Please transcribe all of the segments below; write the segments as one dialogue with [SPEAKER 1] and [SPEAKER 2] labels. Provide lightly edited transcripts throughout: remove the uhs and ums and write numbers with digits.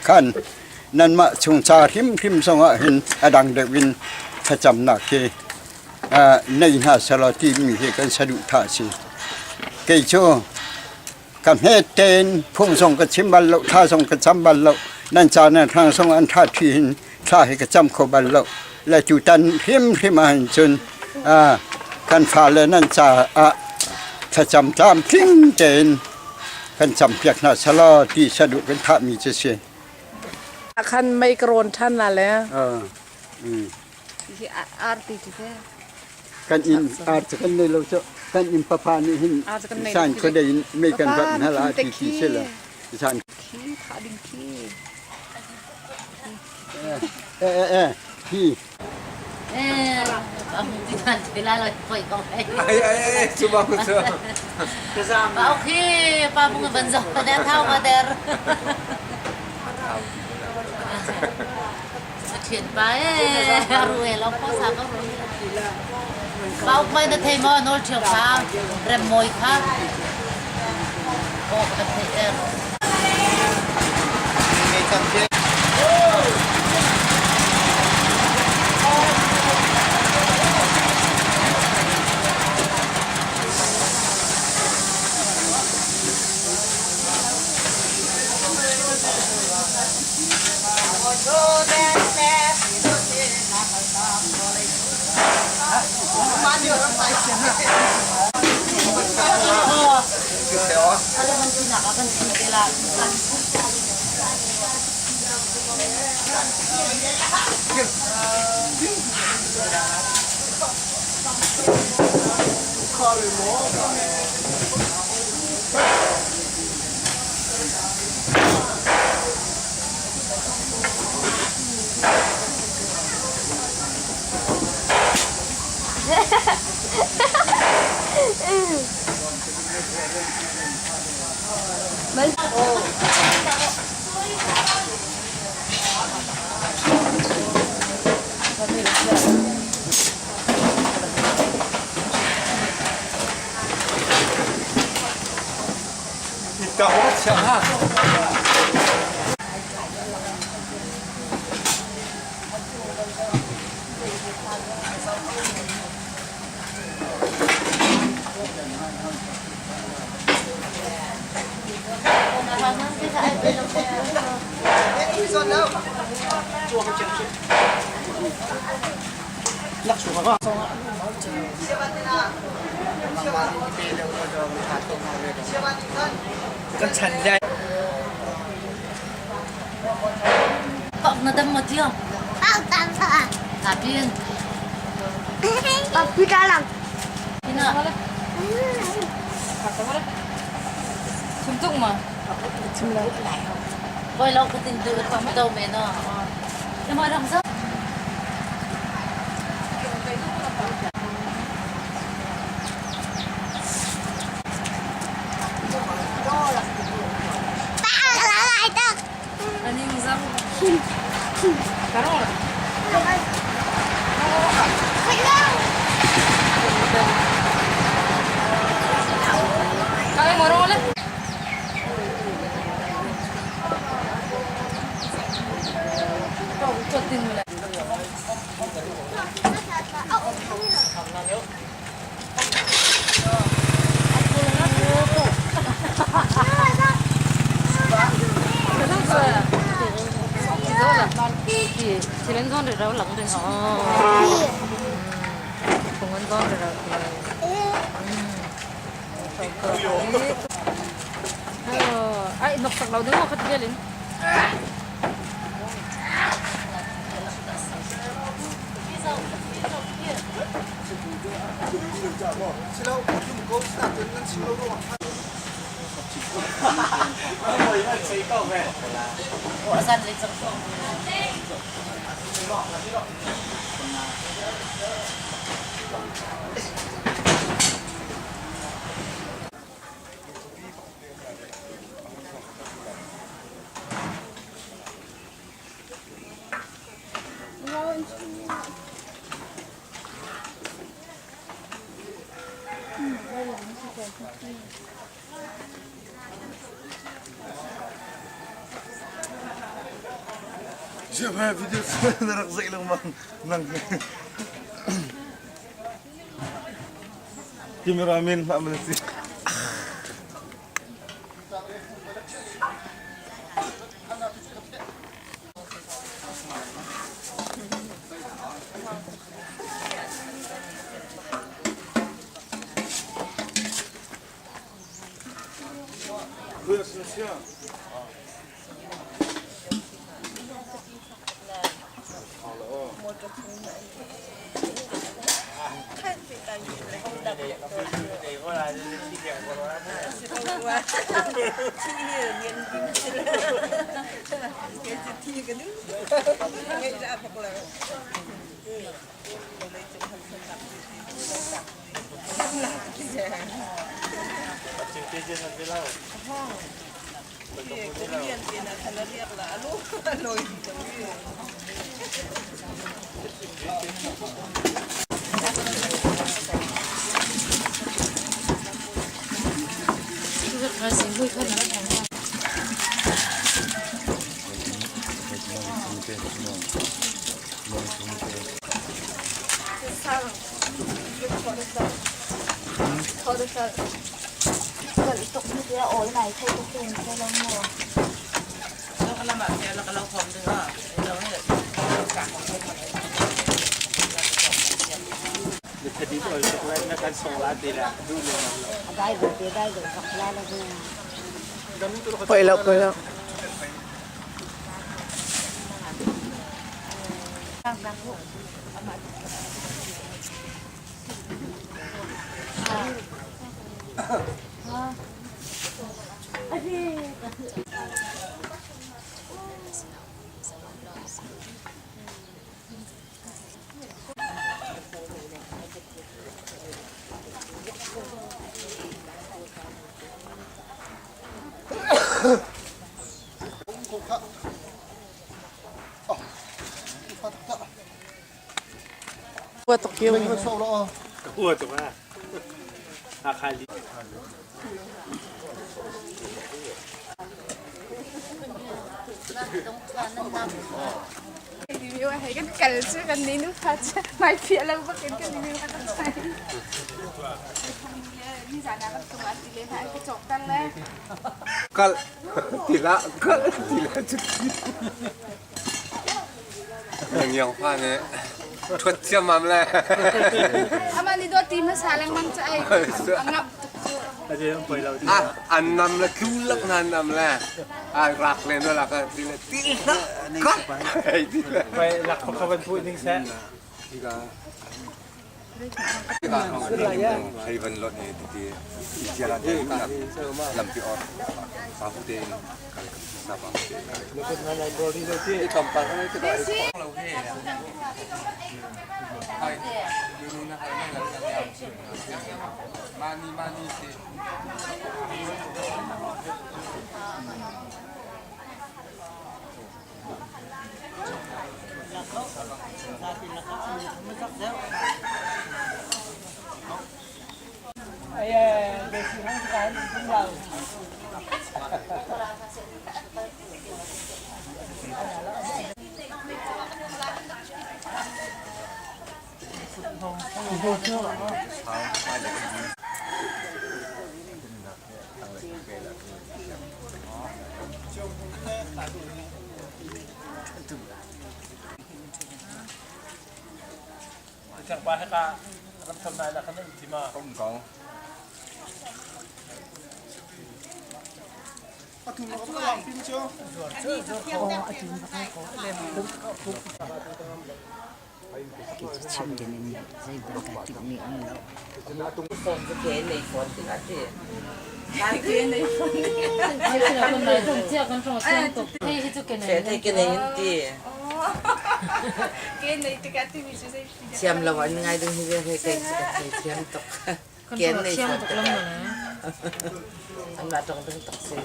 [SPEAKER 1] khan nanmah chung ca hrimhrim zongah hin a dang deuh in thlacamnak hi nei hna selaw timi hi kan saduhthah a si. Kei cu ka hmet tein phung zong ka chim bal lo, thla zong ka cam bal lo, nan ca nan hrang zong an ṭha ṭhi hin thla hi ka cam kho bal lo. Le tutan hrimhrim ahhin cun kan fale nan caah thlacam tlamtling tein kan campiak hna selaw ti saduh kan thahmi cu si.
[SPEAKER 2] Khan mei ka rawn ṭhan la le.
[SPEAKER 3] Hi arti cu te.
[SPEAKER 1] Kan inn ar cu kan nei lo cu kan inn papa nih hin san khuadei in mei kan vat hna la ti ti si la san
[SPEAKER 3] Khi thah ding khi.
[SPEAKER 1] Eh eh eh hi
[SPEAKER 4] Ai ai ai cu ba ku cu.
[SPEAKER 5] Pa ok pa mung van zo pa der thau ma der. Thian pa e ru e lo ko sa ko ru. Pa uk mai na thei mo nol thiau kha rem moi kha. Oh ka thei er.
[SPEAKER 4] Kan chan lai.
[SPEAKER 5] Pak na dam mo tiang.
[SPEAKER 6] Pak tam sa.
[SPEAKER 5] Tapin.
[SPEAKER 6] Pak pita lang.
[SPEAKER 5] Ina.
[SPEAKER 3] Chum tuk ma.
[SPEAKER 2] Chum lo.
[SPEAKER 5] Boy lo ka tin tu to me no. Emo dang sa.
[SPEAKER 3] Aning zam. Karo. Kaya mo ro le. Ai nok sak lo ding khat bialin.
[SPEAKER 7] Siapa video na rak zeih lengmang nang. Cameraman hlah man si.
[SPEAKER 2] Poi lo, poi lo.
[SPEAKER 8] Kan kal cu kan ni nu fa cu mai phiah lo bak in kan ni kan sai. Ni zan ah kan tung an ti le hna ka cawk tan le.
[SPEAKER 4] Kal tila kal tila cu Yang fa ne thuat ciammam le.
[SPEAKER 8] Amah nih dawt ti hmasa lengmang cu ai a ngamh tuk cu.
[SPEAKER 4] Ah, an nam le tlu lak na nam le a rak le no lak ti le ti la ka ti le
[SPEAKER 9] lak kha van pu ding seh.
[SPEAKER 4] Hei van lot he ti ti la lampi or pa hu te na pa hu te Mani mani si.
[SPEAKER 9] Tlangpa hika ram tham nai la khan um ti ma.
[SPEAKER 4] Kom kong.
[SPEAKER 10] Thiam lo an ngai ding hi ve kei cu ka thei thiam tuk. Ken nei thiam tuk. An mah tong ding tuk si.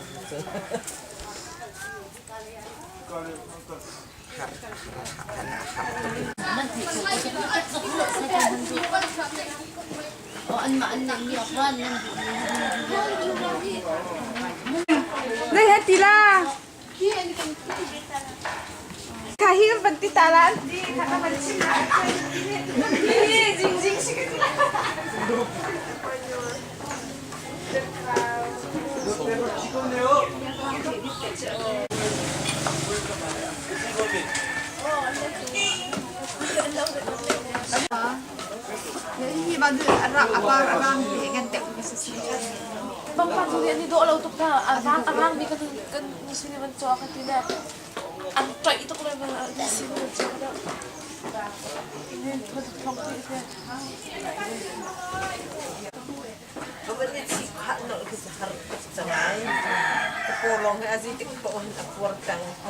[SPEAKER 8] Nei he ti la. Kha hi kan van ti ta la an ti. Kha ka van chim la. Hi jing jing si ka ti la. Hi ban ra apar arang te kan te
[SPEAKER 3] Bangpa tu hi an i dawh lo tuk ta. A rang a rang mi kan kan sin van cawk ka ti le. An toih tuk le van sin van cawk da. Thong ti se.